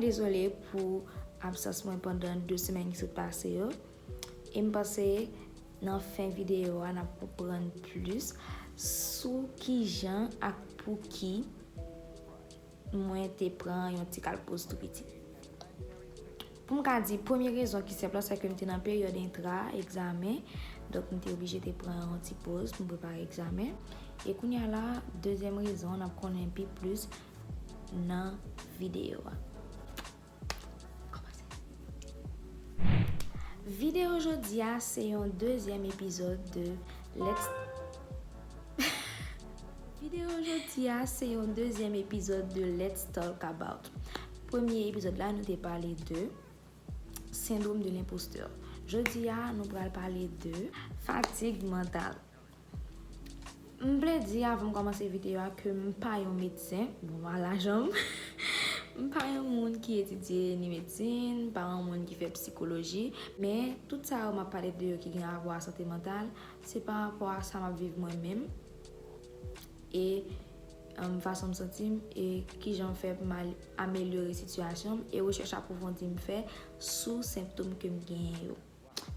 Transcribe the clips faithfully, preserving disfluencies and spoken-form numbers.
Dezole pou absans mwen pandan de semèn ki sot pase yo. E m panse nan fen videyo a, n ap konprann plis sou kijan ak pou ki mwen te pran yon ti kal poz tou piti. Pou m ka di, premye rezon ki senp lan, se ke m te nan peryòd entra egzamen, donk m te oblije te pran yon ti poz pou m prepare egzamen. E kounye a la, dezyèm rezon, n ap konnen pi plis nan videyo a. Videyo jodi a se yon dezyèm epizòd de Let's Videyo jodi a se yon dezyèm epizòd de Let's Talk About. Premye epizòd la, nou te pale de sendwòm de lenpostè. Jodi a, nou pral pale de fatig mantal. M vle di avan m kòmanse videyo a ke m pa yon medsen, bon, ala jan m. M pa yon moun ki etidye ni medsin, m pa yon moun ki fè psikoloji, men tout sa yo m ap pale de yo ki gen rapò a sante mantal, se pa rapò a sa m ap viv mwen menm, e um, fason m santi m, e kijan m fè pou m al- amelyore sitiyasyon m, e rechèch apwofondi m fè sou senptòm ke m genyen yo.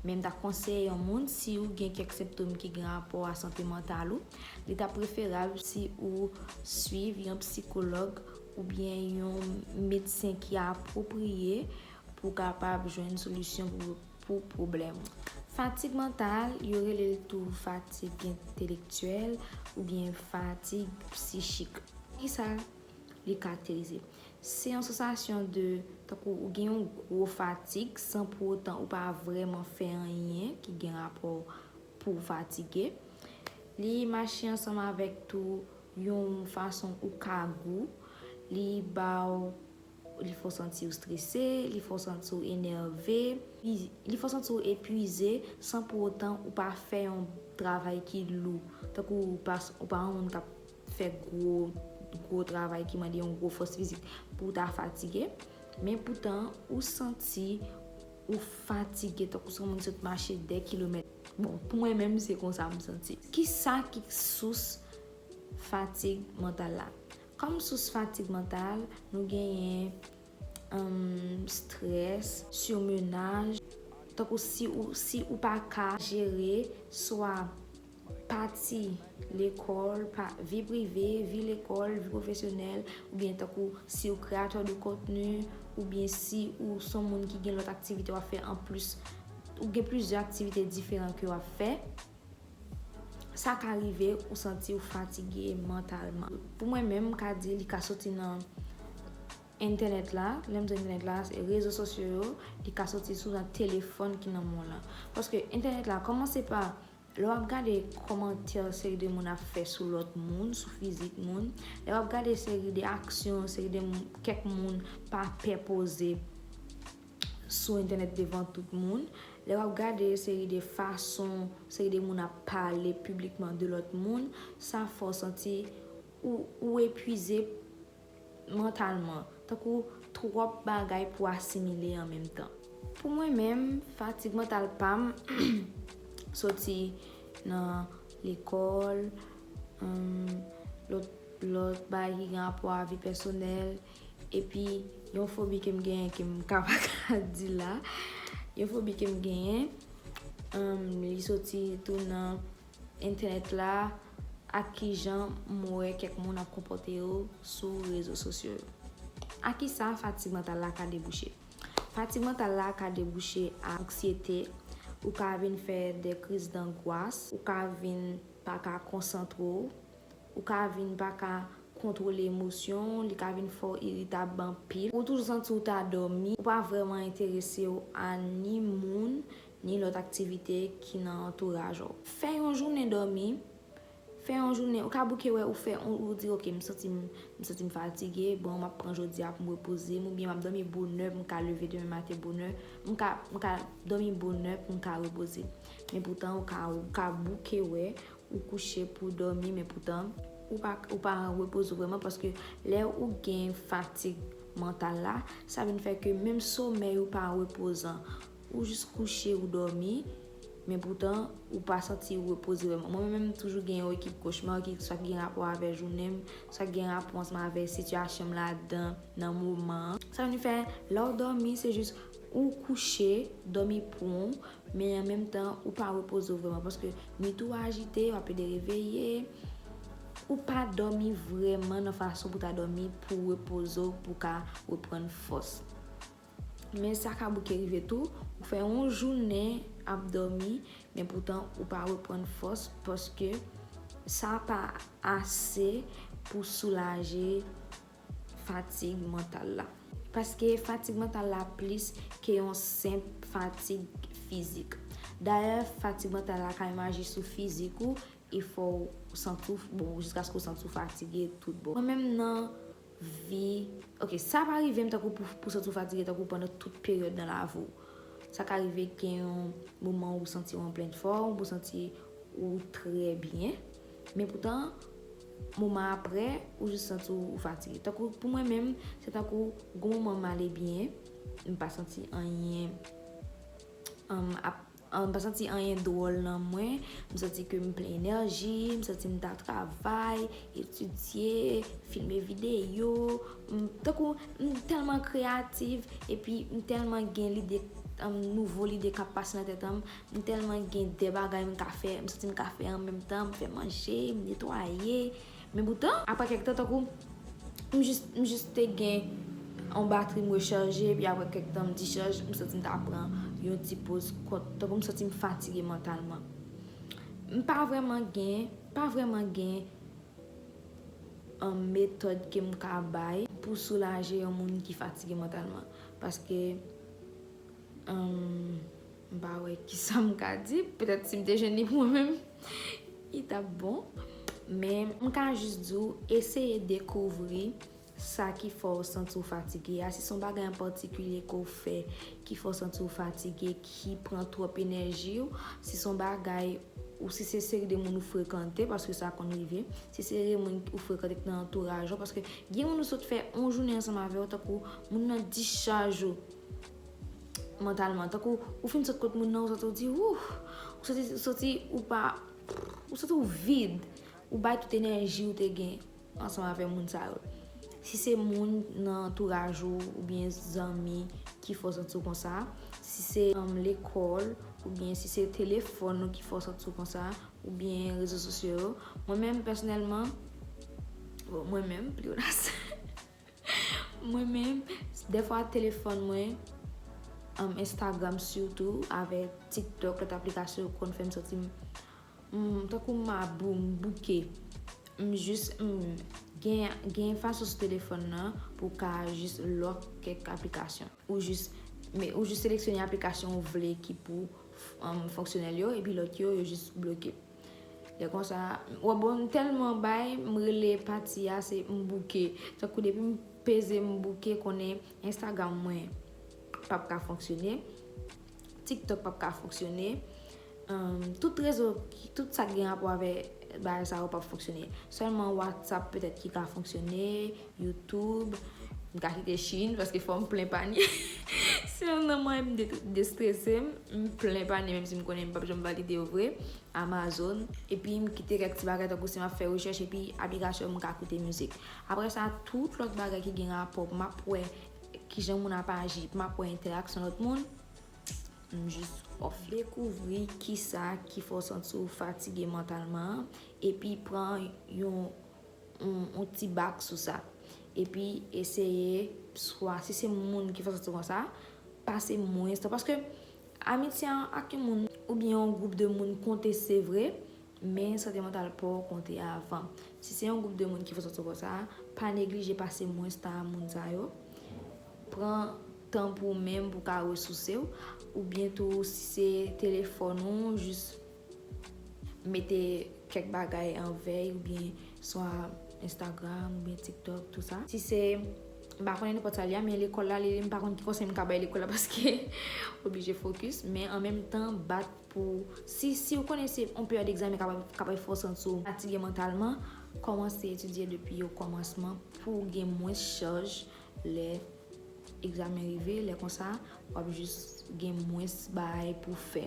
Men m ta konseye yon moun, si ou gen kèk senptòm ki gen rapò a sante mantal ou, li ta preferab si ou swiv yon psikològ oubyen yon medsen ki apwopriye pou w kapab jwenn solisyon pou, pou pwoblèm ou. Fatig mantal, yo rele l tou fatig entelektyèl oubyen fatig psichik. Kisa li karakterize? Se yon sansasyon de, tankou ou gen yon gwo fatig san pou otan ou pa vrèman fè anyen ki gen rapò pou w fatige. Li mache ansanm avèk tou yon fason ou ka gou. Li ba w, li fè w santi w strese, li fè w santi w enève, li, li fè w santi w epwize san pou otan ou pa fè yon travay ki lou. Tankou ou pa, ou pa yon moun k ap fè gwo, gwo travay ki mande yon gwo fòs fizik pou w ta fatige. Men poutan, ou santi ou fatige, tankou se yon moun ki sot mache dè kilomèt. Bon, pou mwen menm, se konsa m santi. Kisa ki sous fatig mantal la? Kòm sous fatig mantal, nou genyen um, strès, sirmenaj. Tankou si ou, si ou pa ka jere swa pati lekòl, pa, vi prive, vi lekòl, vi pwofesyonèl, oubyen tankou si ou kreyatè de kontni, oubyen si ou se yon moun ki gen lòt aktivite w ap fè anplis, ou gen plizyè aktivite diferan ke w ap fè, sa ka rive ou santi w fatige mantalman. Pou mwen menm, m ka di li ka soti nan entènèt la, lè m di entènèt la, se rezo sosyo yo, li ka soti sou nan telefòn ki nan men w lan. Paske entènèt la, kòmanse pa lè w ap gade kòmantè seri de moun ap fè sou lòt moun, sou fizik moun, lè w ap gade seri de aksyon, seri de moun, kèk moun pa pè poze sou entènèt devan tout moun, lè w ap gade seri de fason, seri de moun ap pale piblikman de lòt moun, sa fè w santi ou, ou epwize mantalman, tankou twòp bagay pou asimile an menm tan. Pou mwen menm, fatig mantal pa m soti nan lekòl, um, lòt, lòt bagay ki gen rapò a vi pèsonèl, epi yon fobi ke m genyen ke m ka pa ka di la, yon fobi ke m genyen, um, li soti tou nan entènèt la, ak kijan m wè kèk moun ap konpòte yo sou rezo sosyo yo. A kisa fatig mantal la ka debouche? Fatig mantal la ka debouche a anksyete, ou ka vin fè de kriz dangwas, ou ka vin pa ka konsantre w, ou ka vin pa ka kontwole emosyon w, li ka vin fè w iritab anpil. Ou toujou santi w ta dòmi, ou pa vrèman enterese w a ni moun, ni lòt aktivite ki nan antouraj ou. Fè yon jounen dòmi, fè yon jounen, ou ka bouke wè, ou fè, ou, ou di, "Ok, m santi m, m santi m fatige, bon, m ap pran jodi a pou m repoze m, oubyen m ap dòmi bonè, pou m ka leve demen maten bonè, m ka, m ka dòmi bonè pou m ka repoze." Men poutan, ou ka, ou ka bouke wè, ou kouche pou w dòmi, men poutan, ou pa, ou pa repoze w vrèman, paske lè ou gen fatig mantal la, sa vin fè ke menm somèy ou pa repozan. Ou jis kouche, ou dòmi, Men poutan, ou pa santi ou repoze vrèman. Mwen menm, m toujou gen yon ekip kochma ki swa gen rapò avè jounen m, swa gen rapò ansanm avè sitiyasyon m ladan nan moman an. Sa vin fè, lè w dòmi, se jis ou kouche, dòmi pran w, men an menm tan, ou pa repoze w vrèman, paske nwit ou ajite, w ap pede reveye, ou pa dòmi vrèman nan fason pou ta dòmi, pou repoze w, pou ka reprann fòs. Men sa ka bouke rive tou, ou fè yon jounen ap dòmi, men poutan ou pa reprann fòs, paske sa pa ase pou soulaje fatig mantal la. Paske fatig mantal la plis ke yon senp fatig fizik. Dayè, fatig mantal la ka menm aji sou fizik ou, e fò w santi w, bon, jiskaske w santi w fatige tout bon. Mwen menm nan vi, ok, sa pa rive m tankou pou, pou santi w fatige tankou pandan tout peryòd nan lavi w. Sa ka rive gen yon moman ou santi w an plenn fòm, ou santi ou trè byen. Men poutan, moman apre, ou jis santi w fatige. Tankou pou mwen menm, se tankou gon moman m ale byen, m pa santi anyen, um, ap, um, m pa santi anyen dwòl nan mwen, m santi ke m plen enèji, m santi m ta travay, etidye, filme videyo, m, tankou m tèlman kreyatif, epi m tèlman gen lide, um, nouvo lide k ap pase nan tèt an m, m tèlman gen de bagay m ka fè, m santi m ka fè an menm tan, m fè manje, m netwaye. Men poutan, apre kèk tan, tankou m jis, m jis te gen yon batri m rechaje, epi apre kèk tan m dichaj, m santi m ta pran yon ti poz kòt. Tankou m santi m fatige mantalman. M pa vrèman gen, pa vrèman gen um, metòd ke m ka bay pou soulaje yon moun ki fatige mantalman. Paske, um, m pa wè kisa m ka di. Petèt si m te jwenn li pou mwen menm, li t ap bon. Men m ka jis di w, eseye dekouvri sa ki fè w santi w fatige a. Si se yon bagay an patikilye ke w fè ki fè w santi w fatige, ki pran twòp enèji w, si se yon bagay, ou si se seri de moun ou frekante, paske sa konn rive, si se seri de moun ou frekante ki nan antouraj ou, paske gen moun ou sot fè yon jounen ansanm avè w, tankou moun nan dichaj ou mantalman, tankou ou fin sot kot moun nan, ou santi w di, ouf, ou santi, santi ou pa, ou santi w vid, ou bay tout enèji ou te gen ansanm avè moun sa yo. Si se moun nan antouraj ou, oubyen zanmi ki fè w santi w konsa, si se, um, lekòl, oubyen si se telefòn ou ki fè w santi w konsa, oubyen rezo sosyo yo, mwen menm pèsonèlman, bon, mwen menm, pleonas, mwen menm, dèfwa telefòn mwen, um, Instagram sitou, avèk TikTok, lòt aplikasyon yo konn fè m santi m, m, tankou m abou, m bouke. M jis, m gen, gen fason sou telefòn nan pou w ka jis lòk kèk aplikasyon. Ou jis, men ou jis seleksyone aplikasyon ou vle ki pou, um, fonksyonèl yo, epi lòt yo, yo jis bloke. Lè konsa, w ap bon, m tèlman bay, m rele pati a, se m bouke. Tankou depi m peze m bouke, konnen Instagram mwen p ap ka fonksyone, TikTok p ap ka fonksyone. Um, tout rezo, tout sa k gen rapò avè bagay sa yo p ap fonksyone. Sèlman WhatsApp petèt ki ka fonksyone, YouTube. M ka kite Chine paske fò m plen panye. Se youn nan mwayen m de-, destrese m. M plen panye menm si m konnen m p ap janm valide yo vre. Amazon. Epi m kite kèk ti bagay tankou si m ap fè rechèch epi aplikasyon m ka koute mizik. Apre sa, tout lòt bagay ki gen rapò, m ap wè kijan moun ap aji, m ap wè entèraksyon lòt moun. M jis off. Dekouvri kisa ki fè w santi w fatige mantalman an, epi pran yon, yon, yon ti bak sou sa. Epi eseye, swa si se moun ki fè w santi w konsa, pase mwens tan. Paske amitye ak yon moun oubyen yon gwoup de moun konte, se vre, men sante mantal pa w konte avan. Si se yon gwoup de moun ki fè w santi w konsa, pa neglije pase mwens tan a moun sa yo. Pran tan pou ou menm pou w ka resouse w. Oubyen tou, si se telefòn ou, jis mete kèk bagay an vèy, oubyen swa Instagram, oubyen TikTok, tou sa. Si se, m pa konnen nenpòt sa li a, men lekòl la, li, m pa konn ki konsèy m ka bay lekòl la, paske oblije fokis, men an menm tan, bat pou, si, si w konnen se yon peryòd egzamen k ap, k ap fè w santi w fatige mantalman, kòmanse etidye depi okòmansman pou w gen mwens chaj lè egzamen rive, lè konsa, w ap jis gen mwens bagay pou w fè.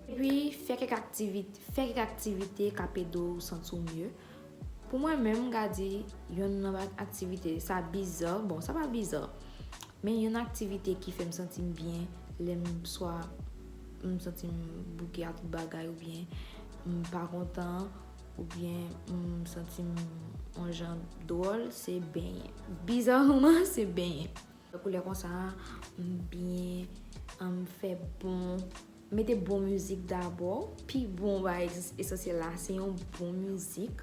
Epi, fè kèk aktivite, fè kèk aktivite k ap ede w santi w mye. Pou mwen menm, m ka di, yonn nan aktivite, sa biza, bon, sa pa biza, men yonn aktivite ki fè m santi m byen, lè m swa m santi m bouke a tout bagay, oubyen m pa kontan, oubyen m santi m yon jan dwòl, se benyen. Bizarman, se benyen. Tankou lè konsa, m byen, m fè bon, mete bon mizik dabò. Pi bon bagay esansyèl la, se yon bon mizik.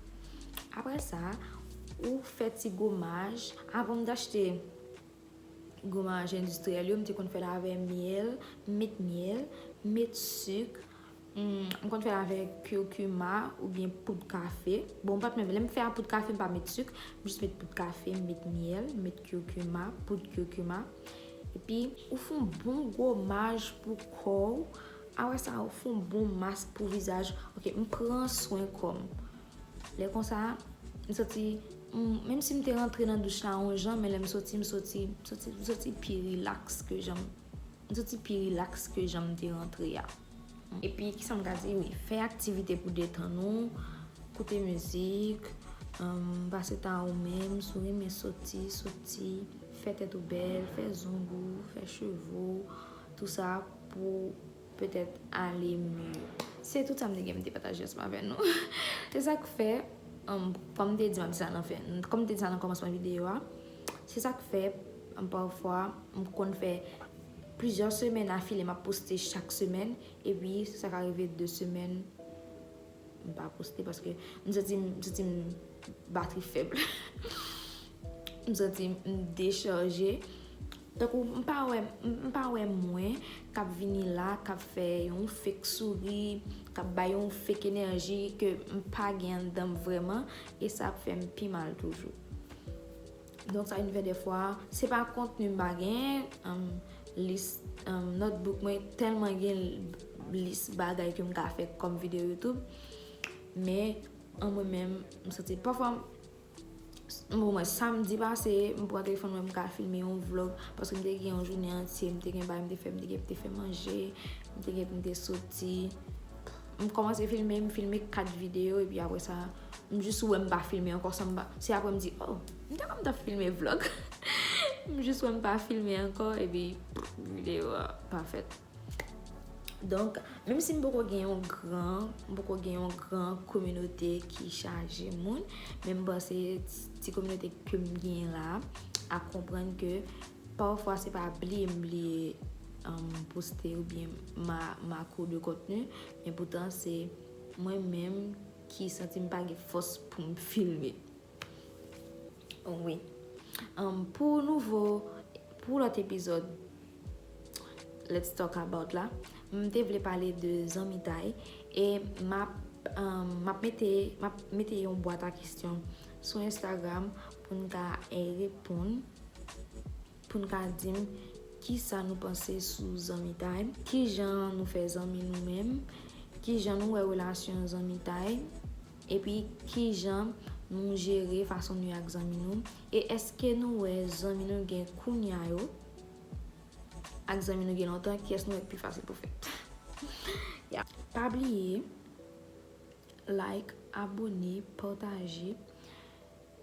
Apre sa, ou fè ti gomaj. Avan m t achte gomaj endistriyèl yo, m te konn fè l avè myèl, m met myèl, m met sik, m, m konn fè l avè curcuma oubyen poud kafe. Bon, m pa t menm, lè m fè a poud kafe, m pa met sik, m jis met poud kafe, m met myèl, m met curcuma, poud curcuma. Epi, ou fè yon bon gomaj pou kò w. Apre sa, ou fè yon bon mask pou vizaj. Ok, m pran swen kò m. Lè konsa, m santi, m, menm si m te rantre nan douch la yon jan, men lè m soti, m soti, m soti, m soti pi rilaks ke jan m, m soti pi rilaks ke jan m te rantre a. Epi, kisa m ka di? Wi, fè aktivite pou detann ou, koute mizik, em, pase tan ou menm, si w renmen soti, soti, fè tèt ou bèl, fè zong ou, fè cheve w, tou sa pou petèt ale mye. Se tout sa m te gen m te pataje ansanm avè nou. Se sa k fè, um, kòm m te di, m ap di sa nan fen, kòm m te di sa nan kòmansman videyo a, se sa k fè, um, pafwa, m konn fè plizyè semèn afile, m ap poste chak semèn, epi sa ka rive de semèn, m pa poste paske m santi, m santi m batri fèb. M santi m dechaje. Tankou m pa wè, m, m pa wè mwen k ap vini la, k ap fè yon fake souri, k ap bay yon fake enèji ke m pa gen anndan m vrèman, e sa ap fè m pi mal toujou. Donk, sa vin fè dèfwa, se pa kontni m pa genyen, um, lis, um, notebook mwen tèlman gen lis bagay ke m ka fè kòm videyo YouTube, men an mwen menm, m santi pafwa, bon, mwen, samdi pase, m pran telefòn mwen, m ka filme yon vlog, paske m te gen yon jounen antye, m te gen bagay m te fè, m te gen, m te fè manje, m te gen, m te soti. M kòmanse filme, m filme kat videyo, epi apre sa, m jis wè m pa filme ankò, san m pa, se apre m di, oh, m ta konn ta filme vlog. M jis wè m pa filme ankò, epi videyo a pa fèt. Donk, menm si m poko gen yon gran, m poko gen yon gran kominote ki chaje moun, men m panse ti, ti kominote ke m genyen la a konprann ke pafwa se pa bliye m bliye, um, poste oubyen ma, mako de kontni, men poutan se mwen menm ki santi m pa gen fòs pou m filme. Wi. Um, pou nouvo, pou lòt epizòd Let's Talk About la, m te vle pale de zanmitay e m ap, um, m ap mete, m ap mete yon bwat a kesyon sou Instagram pou n ka, eh, reponn, pou n ka di m kisa nou panse sou zanmitay, kijan nou fè zanmi nou menm, kijan nou wè relasyon zanmitay, epi kijan nou jere fason nou ye ak zanmi nou, e èske nou wè zanmi nou gen kounya yo ak zanmi nou gen lontan, kiyès nou wè k pi fasil pou fè? Ya. Pa bliye like, abone, pataje,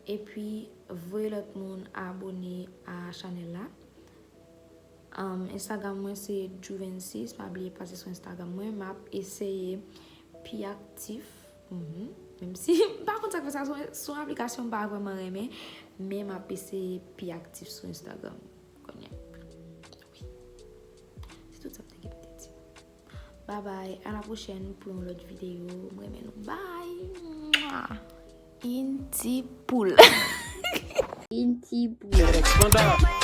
epi voye lòt moun abone a chanèl la. Um, Instagram mwen se Juvensis, pa bliye pase sou Instagram mwen, m ap eseye pi aktif. Mhm. Menm si m pa konn sa k fè sa, se yon, se yon aplikasyon m pa vrèman renmen, men m ap eseye pi aktif sou Instagram kounye a. Wi. Se tout sa m te gen pou m te di. Babay, a la pwochèn pou yon lòt videyo. M renmen nou. Bye! Mwah! Inti poul. Inti poul.